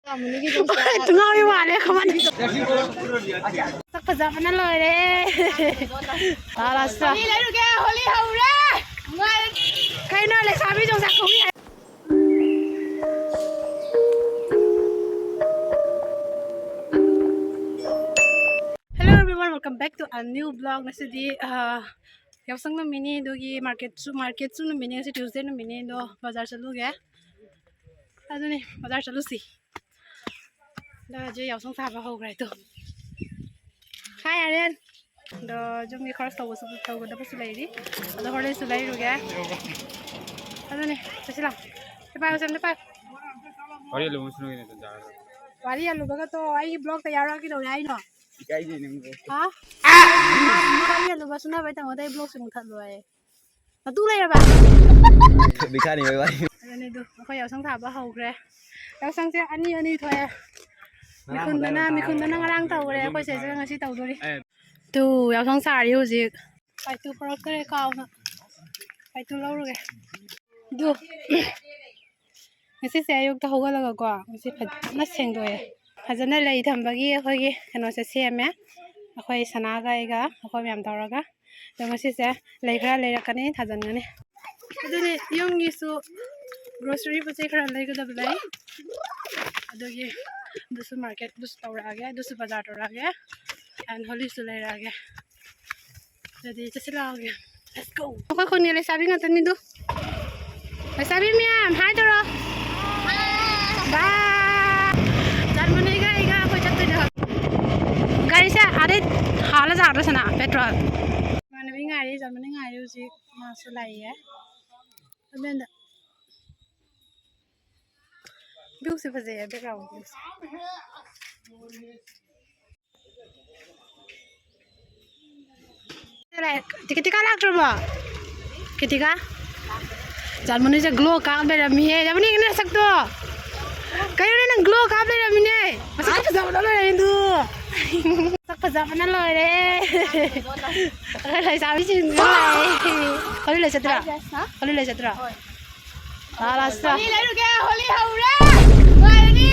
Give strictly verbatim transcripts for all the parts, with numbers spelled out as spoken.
ꯇꯨꯡꯉꯥꯎꯕꯤ ꯃꯥꯜꯂꯦ ꯀꯃꯥꯏꯅ? ꯁꯛ ꯐꯖꯕꯅ ꯂꯣꯏꯔꯦ꯫ ꯂꯥꯁꯇ꯫ ꯍꯣꯂꯤ ꯂꯩꯔꯨꯒꯦ, ꯍꯣꯂꯤ ꯍꯧꯔꯦ꯫ ꯅꯨꯡꯉꯥꯏꯔꯅꯤ꯫ ꯀꯩꯅꯣ ꯂꯩꯁꯥꯕꯤ ꯌꯣꯡꯆꯥꯛ ꯀꯧꯕꯤ ꯍꯥꯏ-, Hello everyone, welcome back to a new vlog. ꯉꯁꯤꯗꯤ, ꯑ, ꯌꯥꯎꯁꯪ ꯅꯨꯃꯤꯠꯅꯤ, ꯑꯗꯨꯒꯤ ꯃꯥꯔꯀꯦꯠꯁꯨ, ꯃꯥꯔꯀꯦꯠꯁꯨ ꯅꯨꯃꯤꯠꯅꯤ, ꯉꯁꯤ Tuesday ꯅꯨꯃꯤꯠꯅꯤ, ꯑꯗꯣ ꯕꯖꯥꯔ ꯆꯠꯂꯨꯒꯦ꯫ ꯑꯗꯨꯅꯤ, ꯕꯖꯥꯔ ꯆꯠꯂꯨꯁꯤ꯫ ꯑꯗꯣ ꯍꯧꯖꯤꯛ ꯌꯥꯎꯁꯪ ꯁꯥꯕ ꯍꯧꯈ꯭ꯔꯦ ꯇꯨ꯫ ꯍꯥꯏ ꯑꯔꯦꯟ꯫ ꯑꯗꯣ ꯌꯨꯝꯒꯤ ꯈꯔ ꯇꯧꯕꯁꯨ, ꯇꯧꯒꯗꯕꯁꯨ ꯂꯩꯔꯤ꯫ ꯑꯗꯣ ꯍꯣꯔꯦꯟꯁꯨ ꯂꯩꯔꯨꯒꯦ꯫ ꯑꯗꯨꯅꯤ, ꯆꯠꯁꯤ ꯂꯥꯎ꯫ ꯁꯤ ꯄꯥꯏꯌꯨ, ꯁꯦꯝꯗ ꯄꯥꯏꯌꯨ꯫ ꯋꯥꯔꯤ ꯑꯂꯨꯕ ꯁꯨꯅ ꯀꯩꯅꯣ ꯇꯟꯖꯥ꯫ ꯋꯥꯔꯤ ꯑꯂꯨꯕꯒ ꯇꯣ, ꯑꯩꯒꯤ ꯕ꯭ꯂꯣꯛꯇ ꯌꯥꯎꯔꯛꯑꯒꯦ ꯀꯩꯗꯧꯔꯦ ꯍꯥꯏꯅꯣ? ꯏꯀꯥꯏꯖꯩ ꯅꯪꯕꯨ꯫ ꯍꯥ? ꯋꯥꯔꯤ ꯑꯂꯨꯕ ꯁꯨꯅꯕꯩ ꯇꯥꯃꯣꯗ ꯑꯩ ꯕ꯭ꯂꯣꯛꯁꯦ ꯃꯨꯊꯠꯂꯣ ꯍꯥꯏꯌꯦ꯫ ꯃꯇꯨ ꯂꯩꯔꯕ? ꯕꯤꯈꯥꯅꯤ ꯍꯣꯏ ꯋꯥꯔꯤ꯫ ꯑꯗꯨꯅꯤꯗꯨ, ꯑꯩꯈꯣꯏ ꯌꯥꯎꯁꯪ ꯊꯥꯕ ꯍꯧꯈ꯭ꯔꯦ꯫ ꯌꯥꯎꯁꯪꯁꯦ ꯑꯅꯤ ꯑꯅꯤ ꯊꯣꯛꯑꯦ꯫ ꯃꯤꯈꯨꯟꯗꯅ, ꯃꯤꯈꯨꯟꯗꯅ ꯉꯔꯥꯡ ꯇꯧꯈ꯭ꯔꯦ, ꯑꯩꯈꯣꯏ ꯁꯤꯗꯩꯁꯤꯗ ꯉꯁꯤ ꯇꯧꯗꯣꯔꯤ꯫ ꯑꯦ꯫ ꯇꯨ, ꯌꯥꯎꯁꯪ ꯁꯥꯔꯤ ꯍꯧꯖꯤꯛ꯫ ꯄꯥꯏꯇꯨ ꯄꯨꯔꯛꯇ꯭ꯔꯦ, ꯀꯥꯎꯅ꯫ ꯄꯥꯏꯇꯨ ꯂꯧꯔꯨꯒꯦ꯫ ꯑꯗꯨ, ꯉꯁꯤꯁꯦ ꯑꯌꯨꯛꯇ ꯍꯧꯒꯠꯂꯒꯀꯣ, ꯉꯁꯤ ꯐꯖꯅ ꯁꯦꯡꯗꯣꯛꯑꯦ꯫ ꯐꯖꯅ ꯂꯩ ꯊꯝꯕꯒꯤ ꯑꯩꯈꯣꯏꯒꯤ ꯀꯩꯅꯣꯁꯦ ꯁꯦꯝꯃꯦ꯫ ꯑꯩꯈꯣꯏ ꯁꯅꯥꯒ ꯑꯩꯒ ꯑꯩꯈꯣꯏ ꯃꯌꯥꯝ ꯇꯧꯔꯒ꯫ ꯑꯗꯣ ꯉꯁꯤꯁꯦ ꯂꯩ ꯈꯔ ꯂꯩꯔꯛꯀꯅꯤ, ꯊꯥꯖꯤꯟꯒꯅꯤ꯫ ꯑꯗꯨꯅꯤ ꯌꯨꯝꯒꯤꯁꯨ grocery ꯄꯣꯠ ꯆꯩ ꯈꯔ ꯂꯩꯒꯗꯕ ꯂꯩ꯫ ꯑꯗꯨꯒꯤ ꯑꯗꯨꯁꯨ ꯃꯥꯔꯀꯦꯠ, ꯑꯗꯨꯁꯨ ꯇꯧꯔꯛꯑꯒꯦ, ꯑꯗꯨꯁꯨ ꯕꯖꯥꯔ ꯇꯧꯔꯛꯑꯒꯦ꯫ And ꯍꯣꯂꯤꯁꯨ ꯂꯩꯔꯛꯑꯒꯦ꯫ ꯑꯗꯨꯗꯤ ꯆꯠꯁꯤ ꯂꯥꯛꯑꯣꯒꯦ꯫ Let's go. ꯑꯩꯈꯣꯏ ꯈꯨꯟꯒꯤ ꯂꯩꯁꯥꯕꯤ ꯉꯥꯛꯇꯅꯤꯗꯨ꯫ ꯂꯩꯁꯥꯕꯤ ꯃꯌꯥꯝ, hi ꯇꯧꯔꯣ꯫ Bye. ꯖꯔꯃꯅꯤꯒ ꯑꯩꯒ ꯑꯩꯈꯣꯏ ꯆꯠꯇꯣꯏꯅꯦ꯫ ꯒꯥꯔꯤꯁꯦ ꯑꯥꯗꯩ ꯍꯥꯜꯂ ꯆꯥꯒꯗ꯭ꯔꯥ ꯁꯅꯥ, petrol? ꯏꯃꯥꯟꯅꯕꯤ ꯉꯥꯏꯔꯤ, ꯖꯔꯃꯅꯤ ꯉꯥꯏꯔꯤ ꯍꯧꯖꯤꯛ꯫ ꯃꯥꯁꯨ ꯂꯥꯛꯏꯌꯦ꯫ ꯑꯗꯨꯅ viewꯁꯦ ꯐꯖꯩꯌꯦ, background viewꯁꯦ꯫ ꯀꯤꯇꯤꯀꯥ ꯂꯥꯛꯇ꯭ꯔꯕꯣ? ꯀꯤꯇꯤꯀꯥ? ꯖꯔꯃꯅꯤꯁꯦ glow ꯀꯥꯞ ꯂꯩꯔꯝꯃꯤꯍꯦ꯫ ꯖꯔꯃꯅꯤ, ꯌꯦꯡꯉꯨꯅꯦ ꯁꯛꯇꯣ꯫ ꯀꯩꯅꯣꯅꯦ, ꯅꯪ glow ꯀꯥꯞ ꯂꯩꯔꯝꯃꯤꯅꯦ꯫ ꯃꯁꯛ ꯐꯖꯕꯅ ꯂꯣꯏꯔꯦ ꯑꯗꯨ꯫ ꯁꯛ ꯐꯖꯕꯅ ꯂꯣꯏꯔꯦ꯫ ꯑꯩꯈꯣꯏ ꯂꯩꯁꯥꯕꯤꯁꯤꯡꯁꯨ ꯂꯥꯛꯑꯦ꯫ ꯍꯣꯂꯤ ꯂꯩ ꯆꯠꯇ꯭ꯔꯣ? ꯍꯥ? ꯍꯣꯂꯤ ꯂꯩ ꯆꯠꯇ꯭ꯔꯣ? ꯍꯣꯏ꯫ ꯂꯥꯛꯑꯣ, ꯂꯥꯛꯑꯣ, ꯆꯠꯇ꯭ꯔꯣ? ꯍꯣꯂꯤ ꯂꯩꯔꯨꯒꯦ, ꯍꯣꯂꯤ ꯍꯧꯔꯦ꯫ ꯅꯨꯡꯉꯥꯏꯔꯅꯤ꯫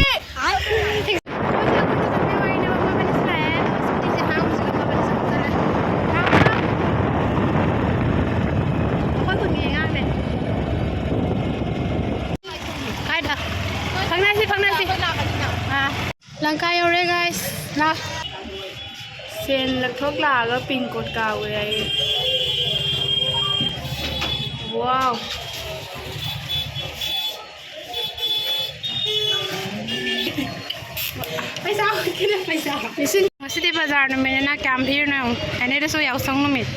ꯂꯪꯀꯥ ꯌꯧꯔꯦ, guys꯫ ꯂꯥ꯫ ꯁꯦꯟ ꯂꯧꯊꯣꯛ ꯂꯥꯛꯑꯒ pin code ꯀꯥꯎꯔꯦ ꯍꯥꯏꯌꯦ꯫ Wow꯫ ꯄꯩꯁꯥ ꯑꯣꯏꯗꯦ, ꯄꯩꯁꯥ꯫ ꯉꯁꯤꯗꯤ ꯕꯖꯥꯔ ꯅꯨꯃꯤꯠꯅꯤꯅ ꯀꯌꯥꯝ ꯚꯤꯔꯅꯣ ꯌꯦꯡꯉꯨ꯫ ꯐꯥꯏꯅꯦꯜꯗꯁꯨ ꯌꯥꯎꯁꯪ ꯅꯨꯃꯤꯠ꯫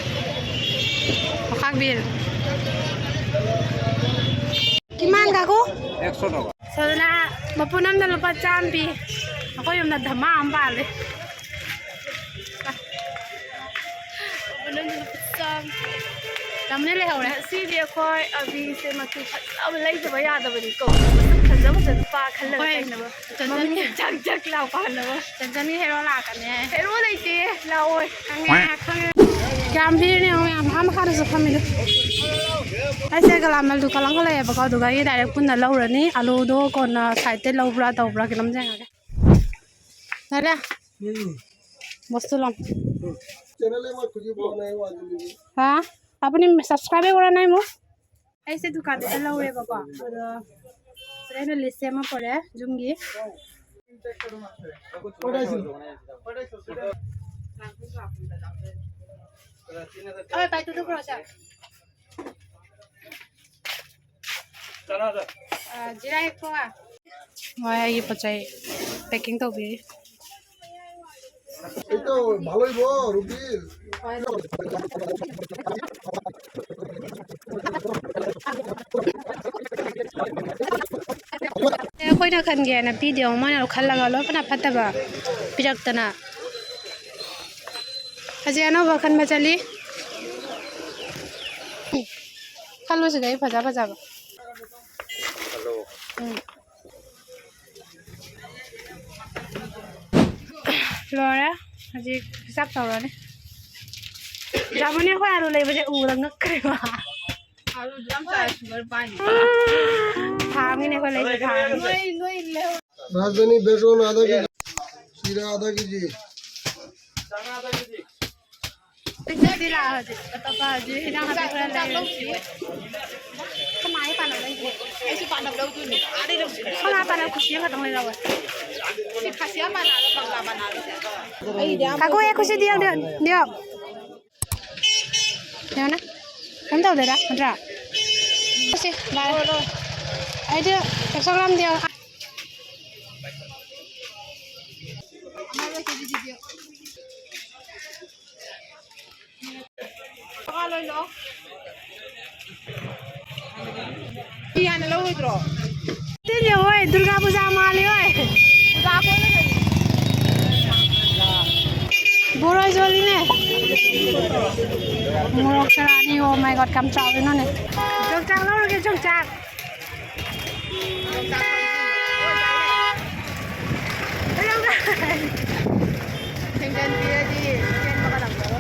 ꯃꯈꯥ ꯚꯤꯔ꯫ ꯏꯃꯥꯟ ꯀꯥꯀꯨ꯫ ꯑꯦꯛꯁꯣ ꯇꯧꯕ꯫ ꯁꯣꯗꯅꯥ ꯃꯄꯨꯟ ꯑꯃꯗ ꯂꯨꯄꯥ ꯆꯥꯝꯃ ꯄꯤ꯫ ꯑꯩꯈꯣꯏ ꯌꯨꯝꯗ ꯙꯃꯥ ꯑꯃ ꯄꯥꯜꯂꯦ꯫ ꯃꯄꯨꯟ ꯑꯃꯗ ꯂꯨꯄꯥ ꯆꯥꯝꯃ꯫ ꯂꯝꯅ ꯂꯩꯍꯧꯔꯦ꯫ ꯉꯁꯤꯗꯤ ꯑꯩꯈꯣꯏ ꯑꯕꯤꯁꯦ ꯃꯆꯨ ꯐꯖꯕ ꯂꯩꯗꯕ ꯌꯥꯗꯕꯅꯤꯀꯣ꯫ ꯃꯁꯛ ꯐꯖ ꯐꯖ ꯅꯨꯄꯥ ꯈꯜꯂꯒ ꯑꯩꯈꯣꯏ ꯇꯩꯅꯕ꯫ ꯆꯟꯆꯟ-, ꯃꯃꯤꯠꯁꯦ ꯖꯛ ꯖꯛ ꯂꯥꯎ ꯄꯥꯟꯅꯕ꯫ ꯆꯟꯆꯟꯒꯤ ꯍꯦꯔꯣ ꯂꯥꯛꯀꯅꯤ꯫ ꯍꯦꯔꯣ ꯂꯩꯇꯦ, ꯂꯥꯛꯑꯣꯏ꯫ ꯈꯪꯉꯦ, ꯈꯪꯉꯦ꯫ ꯀꯌꯥꯝ ꯄꯤꯔꯤꯅꯣ ꯌꯦꯡꯉꯣ ꯃꯌꯥꯝ꯫ ꯑꯥ ꯃꯈꯥꯗꯁꯨ ꯐꯝꯃꯤꯗꯣ꯫ ꯑꯩꯁꯦ ꯒꯂꯥꯃꯜ ꯗꯨꯀꯥꯟ ꯑꯃꯈꯛ ꯂꯩꯌꯦꯕꯀꯣ, ꯑꯗꯨꯗꯒꯤ direct ꯄꯨꯟꯅ ꯂꯧꯔꯅꯤ꯫ ꯑꯂꯨꯗꯣ ꯀꯣꯟꯅ side ꯇꯩ ꯂꯧꯕ꯭ꯔꯥ ꯇꯧꯕ꯭ꯔꯥ ꯀꯩꯅꯣꯝ ꯌꯦꯡꯉꯒꯦ꯫ ꯂꯩꯔꯦ? ꯎꯝ꯫ বস্তু ল'ম। চেনেলে মই খুজি পোৱা নাই, মই আজিলৈকে। হা? আপুনি ছাবস্ক্ৰাইবে কৰা নাই মোক? ꯑꯩꯁꯦ ꯗꯨꯀꯥꯟꯗ ꯂꯧꯔꯦꯕꯀꯣ꯫ ꯑꯗꯣ ꯁꯤꯗ ꯑꯩꯅ list ꯁꯦꯝꯃ ꯄꯨꯔꯛꯑꯦ ꯌꯨꯝꯒꯤ꯫ ꯍꯣꯏ, ꯄꯥꯏꯇꯨꯗꯨ ꯄꯨꯔꯛꯑꯣ, ꯁꯥꯔ꯫ ꯑ, ꯖꯤꯔꯥ ꯍꯦꯛ ꯄꯨꯔꯛꯑꯣ꯫ ꯍꯣꯏ, ꯑꯩꯒꯤ ꯄꯣꯠ ꯆꯩ packing ꯇꯧꯕꯤꯔꯤ꯫ এই তো ভালোই গো, রুবিল। ꯑꯩꯈꯣꯏꯅ ꯈꯟꯒꯦꯅ ꯄꯤꯗꯦ, ꯃꯣꯏꯅ ꯈꯜꯂꯒ ꯂꯣꯏꯅ ꯐꯠꯇꯕ ꯄꯤꯔꯛꯇꯅ꯫ ꯍꯧꯖꯤꯛ ꯑꯅꯧꯕ ꯈꯟꯕ ꯆꯠꯂꯤ꯫ ꯈꯜꯂꯨ ꯁꯤꯗꯩ ꯐꯖ ꯐꯖꯕ꯫ ꯎꯝ꯫ ꯂꯣꯏꯔꯦ꯫ ꯍꯧꯖꯤꯛ ꯍꯤꯁꯥꯞ ꯇꯧꯔꯅꯤ꯫ ꯖꯥꯃꯨꯅꯤ ꯑꯩꯈꯣꯏ ꯑꯂꯨ ꯂꯩꯕꯁꯦ ꯎꯕꯗ ꯉꯛꯈ꯭ꯔꯦꯕ꯫ ꯑꯂꯨꯗꯤ ꯌꯥꯝ ꯆꯥꯏ, sugar ꯄꯥꯏꯅꯤ꯫ ꯐꯥꯝꯒꯤꯅꯦ ꯑꯩꯈꯣꯏ ꯂꯩꯁꯦ, ꯐꯥꯝꯒꯤ꯫ ꯅꯣꯏ, ꯅꯣꯏ ꯂꯩꯍꯧ-, राजधानी बेसन आधा केजी, शीरा आधा केजी। ꯁꯤꯗꯤ ꯂꯥꯛꯑꯣ ꯍꯧꯖꯤꯛ꯫ ꯑꯇꯣꯞꯄ ꯍꯧꯖꯤꯛ ꯍꯤꯟꯖꯥꯡ ꯅꯥꯄꯤ ꯈꯔ ꯂꯩꯔꯨꯁꯤ꯫ ꯑꯩꯁꯨ ꯄꯥꯟꯅꯕ ꯂꯧꯗꯣꯏꯅꯦ꯫ ꯑꯥꯗꯩ ꯂꯧꯁꯤ꯫ ꯁꯣꯅꯥ ꯄꯥꯟꯅꯕ ꯈꯨꯁꯤ ꯑꯃꯈꯛꯇꯪ ꯂꯩꯔꯛꯑꯣ꯫ ꯁꯤ ꯈꯥꯁꯤꯌꯥ ꯄꯥꯟꯅꯕ ꯀꯪꯂꯥ ꯄꯥꯟꯅꯕ꯫ ꯑꯩꯗꯤ ꯌꯥꯝ ꯀꯥꯀꯨ, ꯑꯦ, ꯈꯨꯁꯤ ꯗꯤꯌꯣ, ꯗꯤꯌꯣ, ꯗꯤꯌꯣ꯫ ꯌꯦꯡꯉꯣꯅꯦ꯫ ꯀꯩꯝ ꯇꯧꯗꯦꯗ, ꯅꯠꯇ꯭ꯔꯥ? ꯁꯤ, ꯚꯥꯏ꯫ ꯑꯩꯗꯤ ꯀꯩꯁꯨ ꯂꯧꯔꯝꯗꯦ꯫ ꯐꯤ ꯍꯥꯟꯅ ꯂꯧꯔꯣꯏꯗ꯭ꯔꯣ? ꯇꯤꯟꯁꯦ ꯍꯣꯏ, ꯗꯨꯔꯒꯥ ꯄꯨꯖꯥ ꯃꯥꯜꯂꯤ ꯍꯣꯏ꯫ ꯄꯨꯖꯥ ꯀꯣꯏꯕ ꯆꯠꯂꯤ꯫ ꯕꯣꯔꯣꯏ ꯌꯣꯜꯂꯤꯅꯦ꯫ ꯃꯣꯔꯣꯛ ꯆꯔꯥꯅꯤ, oh my God, ꯀꯌꯥꯝ ꯆꯥꯎꯔꯤꯅꯣꯅꯦ꯫ ꯌꯣꯡꯆꯥꯛ ꯂꯧꯔꯒꯦ, ꯌꯣꯡꯆꯥꯛ꯫ ꯊꯦꯡꯖꯟꯕꯤꯔꯗꯤ ꯆꯦꯟꯕꯒ ꯅꯪꯗꯕ꯫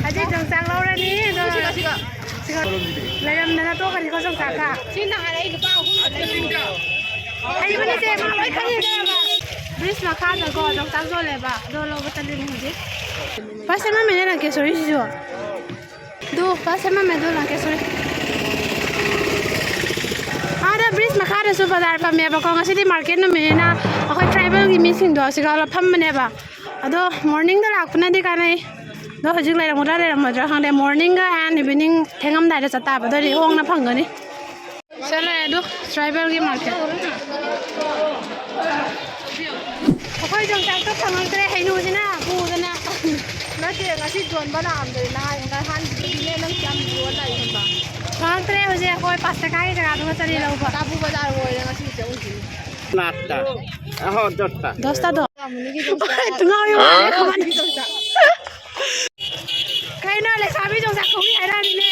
ꯍꯧꯖꯤꯛ ꯌꯣꯡꯆꯥꯛ ꯂꯧꯔꯅꯤ, ꯑꯗꯨꯒ ꯁꯤꯒ, ꯁꯤꯒ꯫ ꯁꯤꯒ ꯂꯩꯔꯝꯗꯅ ꯇꯣꯛꯀꯅꯤꯀꯣ ꯌꯣꯡꯆꯥꯛꯀ꯫ ꯁꯤ ꯅꯍꯥꯟ ꯑꯩ ꯂꯨꯄꯥ ꯑꯍꯨꯝ ꯂꯩꯔꯤꯅꯦ꯫ ꯍꯩꯕꯅꯤꯁꯦ, ꯃꯥ ꯂꯣꯏ ꯈꯪꯉꯤꯅꯦꯕ꯫ ꯕ꯭ꯔꯤꯖ ꯃꯈꯥꯗꯀꯣ ꯌꯣꯡꯆꯥꯛ ꯌꯣꯜꯂꯦꯕ, ꯑꯗꯣ ꯂꯧꯕ ꯆꯠꯂꯤꯅꯦ ꯍꯧꯖꯤꯛ꯫ ꯐꯥꯔꯁ ꯁꯦꯝꯃꯝꯃꯤꯅꯦ ꯂꯪꯀꯦꯁꯣꯔꯤꯁꯤꯁꯨ꯫ ꯑꯗꯨ ꯐꯥꯔꯁ ꯁꯦꯝꯃꯝꯃꯦ, ꯑꯗꯨ ꯂꯪꯀꯦꯁꯣꯔꯤ꯫ ꯑꯥꯗ ꯕ꯭ꯔꯤꯖ ꯃꯈꯥꯗꯁꯨ ꯕꯖꯥꯔ ꯐꯝꯃꯦꯕꯀꯣ꯫ ꯉꯁꯤꯗꯤ ꯃꯥꯔꯀꯦꯠ ꯅꯨꯃꯤꯠꯅꯤꯅ ꯑꯩꯈꯣꯏ ꯇ꯭ꯔꯥꯏꯕꯦꯜꯒꯤ ꯃꯤꯁꯤꯡꯗꯣ ꯑꯁꯤꯒ ꯐꯝꯕꯅꯦꯕ꯫ ꯑꯗꯣ ꯃꯣꯔꯅꯤꯡꯗ ꯂꯥꯛꯄꯅꯗꯤ ꯀꯥꯟꯅꯩ꯫ ꯑꯗꯣ ꯍꯧꯖꯤꯛ ꯂꯩꯔꯝꯒꯗ꯭ꯔꯥ ꯂꯩꯔꯝꯃꯣꯏꯗ꯭ꯔꯥ ꯈꯪꯗꯦ꯫ ꯃꯣꯔꯅꯤꯡꯒ ꯑꯦꯟ ꯏꯚꯤꯅꯤꯡ ꯊꯦꯡꯉꯝꯗꯥꯏꯗ ꯆꯠꯇꯥꯕ, ꯑꯗꯨꯑꯣꯏꯗꯤ ꯍꯣꯡꯅ ꯐꯪꯒꯅꯤ꯫ ꯆꯠꯂꯦ ꯑꯗꯨ ꯇ꯭ꯔꯥꯏꯕꯦꯜꯒꯤ ꯃꯥꯔꯀꯦꯠ꯫ ꯑꯩꯈꯣꯏ ꯌꯣꯡꯆꯥꯛꯇꯣ ꯐꯪꯉꯛꯇ꯭ꯔꯦ, ꯍꯩꯅꯨꯁꯤꯅ ꯄꯨꯗꯅ꯫ ꯅꯠꯇꯦ, ꯉꯁꯤ ꯌꯣꯟꯕ ꯂꯥꯛꯑꯝꯗ꯭ꯔꯦ, ꯅꯍꯥꯟ, ꯅꯍꯥꯟꯒꯤꯗꯨꯅꯦ ꯅꯪ ꯌꯥꯝ ꯌꯣꯟ ꯂꯥꯛꯏ ꯈꯪꯕ꯫ ꯐꯪꯉꯛꯇ꯭ꯔꯦ ꯍꯧꯖꯤꯛ, ꯑꯩꯈꯣꯏ ꯄꯥꯁ ꯇꯀꯥꯒꯤ ꯖꯒꯥꯗꯨꯒ ꯆꯠꯂꯤ ꯂꯧꯕ꯫ ꯇꯥꯕꯨ ꯕꯖꯥꯔ ꯑꯣꯏꯔꯦ ꯉꯁꯤ ꯆꯠꯂꯤꯁꯤ꯫ ꯅꯥꯠꯇ꯫ ꯑꯍꯣ, ꯗꯣꯁꯇ꯫ ꯗꯣꯁꯇꯗꯣ꯫ ꯇꯨꯉꯥꯎ ꯌꯣꯡꯆꯥꯛ꯫ ꯀꯩꯅꯣ, ꯂꯩꯁꯥꯕꯤ ꯌꯣꯡꯆꯥꯛ ꯈꯨꯕꯤ ꯍꯥꯏꯔꯛꯑꯅꯤꯅꯦ꯫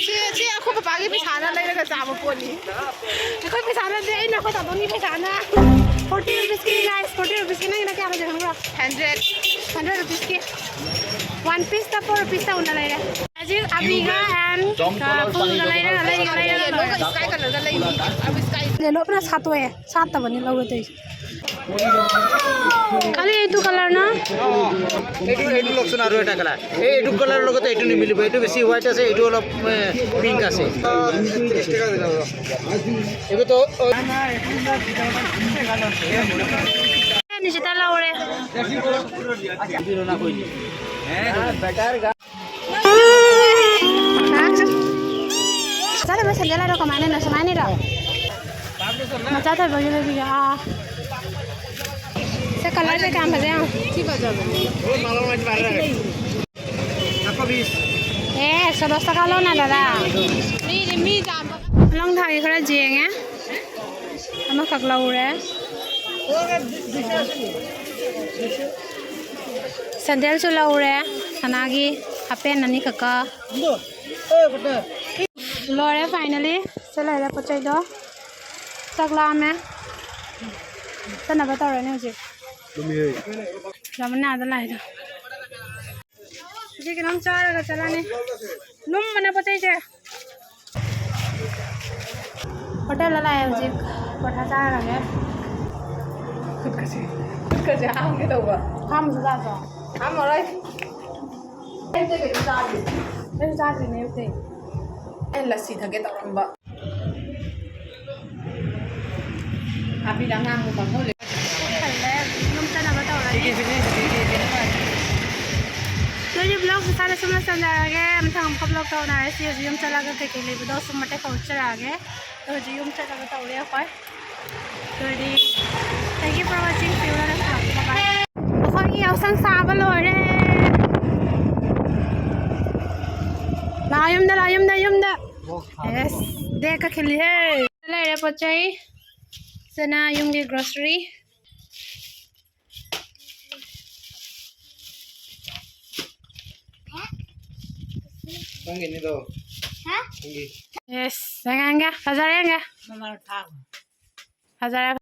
ꯁꯤ, ꯁꯤ ꯑꯩꯈꯣꯏ ꯄꯄꯥꯒꯤ ꯄꯩꯁꯥꯅ ꯂꯩꯔꯒ ꯆꯥꯕ ꯄꯣꯠꯅꯤ꯫ ꯑꯩꯈꯣꯏ ꯄꯩꯁꯥ ꯅꯠꯇꯦ, ꯑꯩꯅ ꯑꯩꯈꯣꯏ ꯇꯥꯃꯣꯒꯤ ꯄꯩꯁꯥꯅ꯫ Forty rupeesꯀꯤ, guys, forty rupeesꯀꯤ ꯅꯪꯒꯤꯅ ꯀꯌꯥꯅꯣ ꯈꯪꯕ꯭ꯔꯣ? Hundred꯫ Hundred rupeesꯀꯤ꯫ One pieceꯇ four rupeesꯇ ꯎꯅ ꯂꯩꯔꯦ꯫ ꯍꯧꯖꯤꯛ ꯑꯕꯤꯒ and, ꯑ, ꯐꯨꯜꯒ ꯂꯩꯔꯒ, ꯂꯩꯒ ꯂꯩꯔꯒ ꯂꯣꯏꯔꯦ꯫ Yellow ꯁ꯭ꯀꯥꯏ ꯀꯂꯔꯒ ꯂꯩꯅꯤ꯫ ꯑꯕꯤ ꯁ꯭ꯀꯥꯏ꯫ Yellowꯅ ꯁꯥꯠꯇꯣꯛꯑꯦ, ꯁꯥꯠꯇꯕꯅꯤ ꯂꯧꯔꯣꯏꯗꯣꯏꯁꯦ꯫ খালি এইটো কালাৰ না? এইটো, এইটো লওকচোন আৰু এটা কালাৰ। এই, এইটো কালাৰৰ লগতে এইটো নিমিলিব, এইটো বেছি হোৱাইট আছে, এইটো অলপ, এ, পিংক আছে। এইটো তো, নিজে তা লাউৰে। Sana ba sandala ro kamane na samane ro. Mata ta ba yun biya. Sa color sa kam ba yan? এশ বিশ। এ, একশ দশ টাকা লো না দাদা। লং থাকি করে জিয়েঙে। ꯑꯃꯈꯛ ꯂꯧꯔꯦ꯫ ꯁꯦꯟꯗꯦꯜꯁꯨ ꯂꯧꯔꯦ꯫ ꯁꯅꯥꯒꯤ ꯍꯥꯄꯦꯟ ꯑꯅꯤꯈꯛꯀ꯫ ꯂꯣꯏꯔꯦ, finally꯫ ꯁꯤ ꯂꯩꯔꯦ ꯄꯣꯠ ꯆꯩꯗꯣ꯫ ꯆꯥꯛ ꯂꯥꯝꯃꯦ꯫ ꯆꯠꯅꯕ ꯇꯧꯔꯅꯤ ꯍꯧꯖꯤꯛ꯫ ꯔꯃꯅꯥꯗ ꯂꯥꯛꯏꯗꯣ꯫ ꯍꯧꯖꯤꯛ ꯀꯩꯅꯣꯝ ꯆꯥꯔꯒ ꯆꯠꯂꯅꯤ꯫ ꯂꯨꯝꯕꯅ ꯄꯣꯠ ꯆꯩꯁꯦ꯫ ꯍꯣꯇꯦꯜꯗ ꯂꯥꯛꯑꯦ ꯍꯧꯖꯤꯛ꯫ ꯄꯔꯣꯊꯥ ꯆꯥꯔꯒꯦ꯫ ꯈꯨꯠꯀꯁꯦ, ꯈꯨꯠꯀꯁꯦ ꯍꯥꯝꯒꯦ ꯇꯧꯕ꯫ ꯍꯥꯝꯃꯨꯁꯨ ꯂꯥꯛꯑꯣ꯫ ꯍꯥꯝꯃꯔꯣꯏ꯫ ꯑꯩ ꯀꯩꯅꯣ ꯆꯥꯗꯦ꯫ ꯑꯩꯁꯨ ꯆꯥꯗ꯭ꯔꯤꯅꯦ ꯑꯌꯨꯛꯇꯩ꯫ ꯑꯩ ꯂꯁꯤ ꯊꯛꯀꯦ ꯇꯧꯔꯝꯕ꯫ ꯑꯕꯤꯅ ꯑꯉꯥꯡꯕ ꯃꯥꯡꯍꯧꯔꯦ꯫ ꯄꯨꯛ ꯊꯜꯂꯦ, ꯌꯨꯝ ꯆꯠꯅꯕ ꯇꯧꯔꯅꯤ꯫ ꯅꯣꯏꯒꯤ vlog ꯁꯤ ꯁ꯭ꯋꯥꯏꯗ ꯁꯨꯝ ꯂꯣꯏꯁꯤꯟꯖꯔꯒꯦ꯫ ꯃꯊꯪ ꯑꯃꯨꯛꯀ vlog ꯇꯧꯅꯔꯁꯤ꯫ ꯍꯧꯖꯤꯛ ꯌꯨꯝ ꯆꯠꯂꯒ ꯀꯩꯀꯩ ꯂꯩꯕꯗꯣ ꯁꯨꯝ ꯃꯇꯦꯛ ꯈꯔ ꯎꯠꯆꯔꯛꯑꯒꯦ꯫ ꯑꯗꯣ ꯍꯧꯖꯤꯛ ꯌꯨꯝ ꯆꯠꯅꯕ ꯇꯧꯔꯦ ꯑꯩꯈꯣꯏ꯫ ꯑꯗꯨꯗꯤ, thank you for watching. See you later. Bye bye. ꯑꯩꯈꯣꯏꯒꯤ ꯌꯥꯎꯁꯪ ꯁꯥꯕ ꯂꯣꯏꯔꯦ꯫ ꯂꯥꯛꯑꯣ ꯌꯨꯝꯗ, ꯂꯥꯛꯑꯣ ꯌꯨꯝꯗ, ꯌꯨꯝꯗ꯫ Yes, ꯗꯦꯛꯀ ꯈꯤꯜꯂꯤꯍꯦ꯫ ꯂꯩꯔꯦ ꯄꯣꯠ ꯆꯩ꯫ ꯁꯤꯅ ꯌꯨꯝꯒꯤ grocery꯫ ꯅꯪꯒꯤꯅꯤꯗꯣ꯫ ꯍꯥ? ꯅꯪꯒꯤ꯫ Yes, ꯌꯦꯡꯉꯦ, ꯌꯦꯡꯉꯦ꯫ ꯐꯖꯔꯦ, ꯌꯦꯡꯉꯦ꯫ ꯃꯃꯜ ꯊꯥ꯫ ꯐꯖꯔꯦ꯫